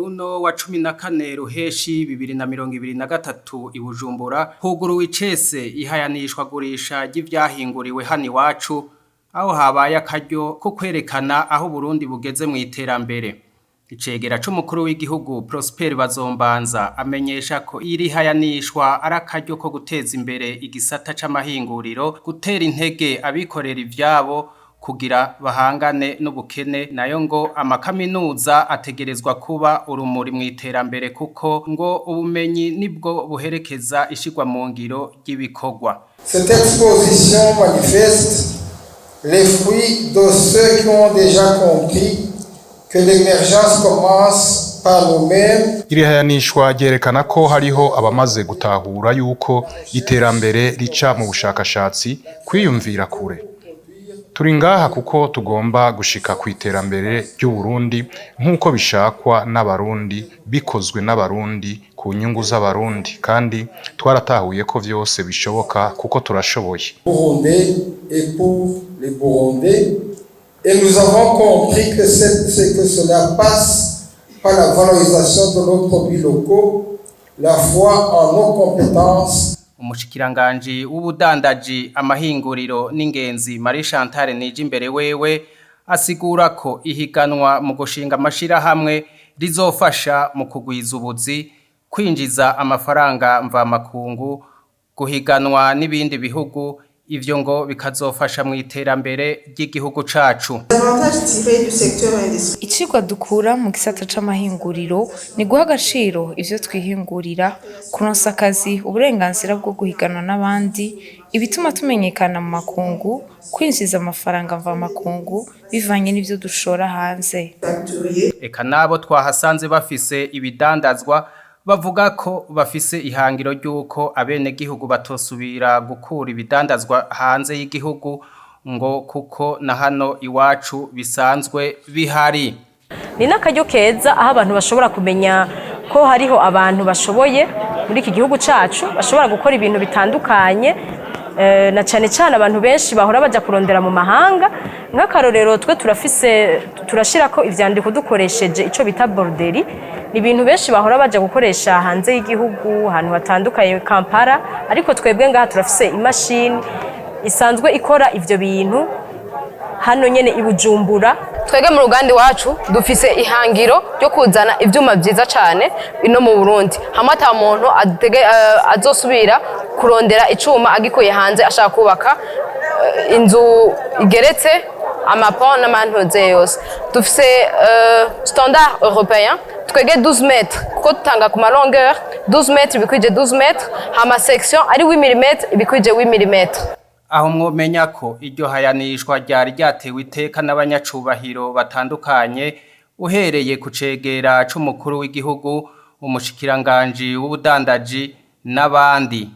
Kuri uno wa 14 Ruheshi 2023 i Bujumbura huguruwe icese ihayanishwagurisha ry'ivyahinguriwe hano iwacu, aho habaye akaryo ko kwerekana aho Uburundi bugeze mw'iterambere. Icegera c'umukuru w'igihugu Prosper Bazombanza amenyesha ko iri hayanishwa ari akaryo ko guteza imbere igisata c'amahinguriro, gutera intege abikorera ivyabo kugira bahangane n'ubukene, nayo ngo amakaminuza ategerezwa kuba urumuri mw'iterambere kuko ngo ubumenyi nibwo buherekeza ishirwa mu ngiro ry'ibikorwa. Cette exposition manifeste les fruits de ceux qui ont déjà compris que l'émergence commence par nous-mêmes. Iri hayanishwa ryerekana ko hariho abamaze gutahura yuko iterambere rica mu bushakashatsi, kwiyumvira kure. Turi ngaha kuko tugomba gushika ku iterambere ry'Uburundi nk'uko bishakwa n'Abarundi, bikozwe n'Abarundi, ku nyungu z'Abarundi, kandi twaratahuye ko vyose bishoboka kuko turashoboye. Burundais et pour les Burundais. Et nous avons compris que cela passe par la valorisation de nos produits locaux, la foi en nos compétences. Umushikiranganji w'ubudandaji, amahinguriro n'ingenzi, Marie Chantal Nijimbere, wewe asigura ko ihiganwa mu gushinga amashirahamwe rizofasha mu kugwiza ubuzi, kwinjiza amafaranga mvamakungu, guhiganwa n'ibindi bihugu, ivyo ngo bikazofasha mu iterambere ry'igihugu cacu. Icigwa dukura mu gisata c'amahinguriro ni guha agaciro ivyo twihingurira, kuronsa akazi, uburenganzira bwo guhiganwa n'abandi, ibituma tumenyekana mu makungu, kwinjiza amafaranga mvamakungu bivanye n'ivyo dushora hanze. Eka nabo twahasanze bafise ibidandazwa bavuga ko bafise ihangiro ry'uko abenegihugu batosubira gukura ibidandazwa hanze y'igihugu, ngo kuko na hano iwacu bisanzwe bihari. Ni n'akaryo keza aho abantu bashobora kumenya ko hariho abantu bashoboye muri iki gihugu cacu, bashobora gukora ibintu bitandukanye, na cane cane abantu benshi bahora baja kurondera mu mahanga. Nk'akarorero, twe turafise, turashirako ivyandiko dukoresheje ico bita borderie. Ni ibintu benshi bahora baja gukoresha hanze y'igihugu, ahantu hatandukanye, Kampala, ariko twebwe ngaha turafise imashini isanzwe ikora ivyo bintu hano nyene i Bujumbura. Twebwe mu ruganda iwacu dufise ihangiro ryo kuzana ivyuma vyiza cane ino mu Burundi, hamwe ata muntu azosubira kurondera icuma agikuye hanze ashaka kubaka inzu igeretse, amapont n'amantuze yose. Dufise standard européen twege 12 mètres, kuko dutanga ku ma longueur 12 mètres ibikwije 12 mètres, hama section ari 8 mm ibikwije 8 mm. Aho mwomenya ko iryo hayanishwa ryari ryatewe iteka n'abanyacubahiro batandukanye, uhereye ku cegera c'umukuru w'igihugu, umushikiranganji w'ubudandaji n'abandi.